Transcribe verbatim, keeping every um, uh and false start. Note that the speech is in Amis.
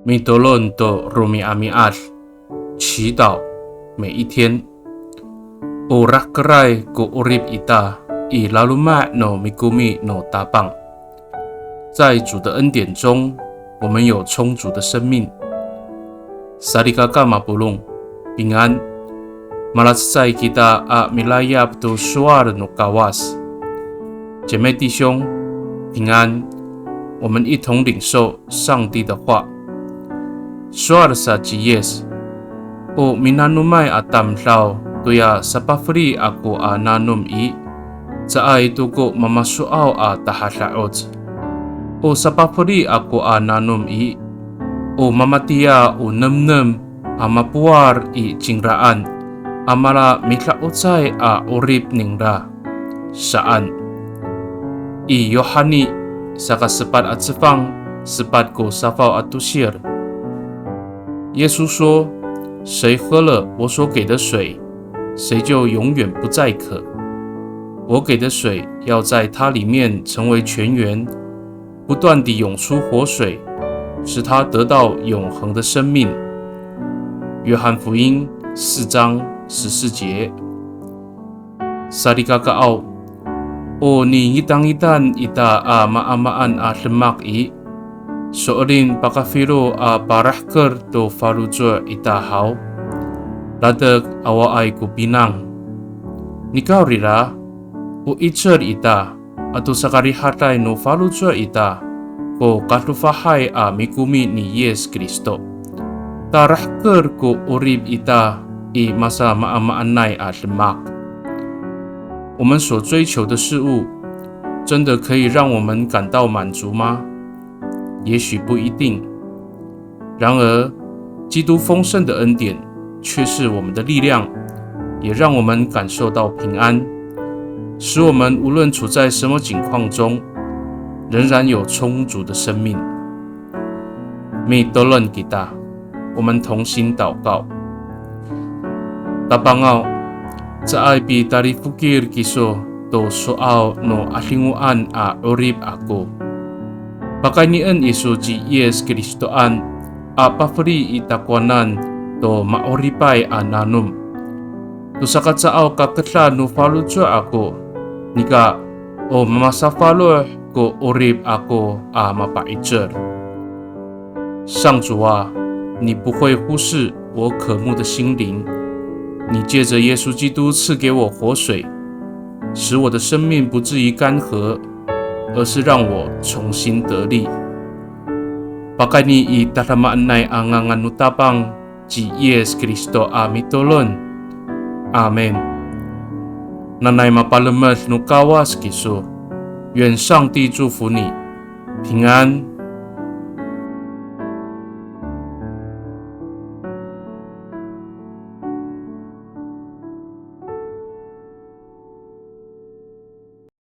Mitolon to romi'ami'ad, 祈祷每一天。O rahkeray ko 'orip ita i laloma' no mikomi no Tapang. 在主的恩典中，我们有充足的生命。Salikaka mapolong, 平安。Malacecay kita a milayap to sowal no Kawas. 姐妹弟兄，平安。我们一同领受上帝的话。Sowal sa ci Yis, o minanomay a tamdaw toya sapafeli ako a nanom i, caay to ko mamasoaw a tahada'oc. O sapafeli ako a nanom i, o mamatiya o nemnem a mapowar i cingraan a mala mida'ocay a 'orip ningra saan. I Yohani saka sepat a cefang, sepat ko safaw a tosir. 耶稣说：“谁喝了我所给的水，谁就永远不再渴。我给的水要在他里面成为泉源，不断地涌出活水，使他得到永恒的生命。”约翰福音四章十四节。Salikakaaw, o ningitangitan ita a maamaan a demak i, so'elin pakafilo a parahker to faloco' ita haw, latek awaay ko pinang. Nikawrira, o 'icel ita ato sakarihaday no faloco' ita ko kadofahay a mikomi ni Yis Kristo. Ta rahker ko 'orip ita i masamaamaanay a demak. 我们所追求的事物，真的可以让我们感到满足吗？也许不一定。然而，基督丰盛的恩典却是我们的力量，也让我们感受到平安，使我们无论处在什么境况中，仍然有充足的生命。Mitolon kita, 我们同心祷告。Tapangaw, caay pitalifokil kiso to soaw no 'adingoan a 'orip ako. Pakaynien iso ci Yis Kristoan a pafeli i takowanan to ma'oripay a nanom. To saka caaw ka kedal no faloco' ako, nika o mamasafaloh ko 'orip ako a mapa'icel. 上主啊，你不会忽视我渴慕的心灵，你借着耶稣基督赐给我活水，使我的生命不至于干涸，而是让我重新得力。Pakayni i tadamaanay a ngangan no Tapang ci Yis Kristo a mitolon. Amin. Nanay mapalemed no Kawas kiso. 愿上帝祝福你，平安。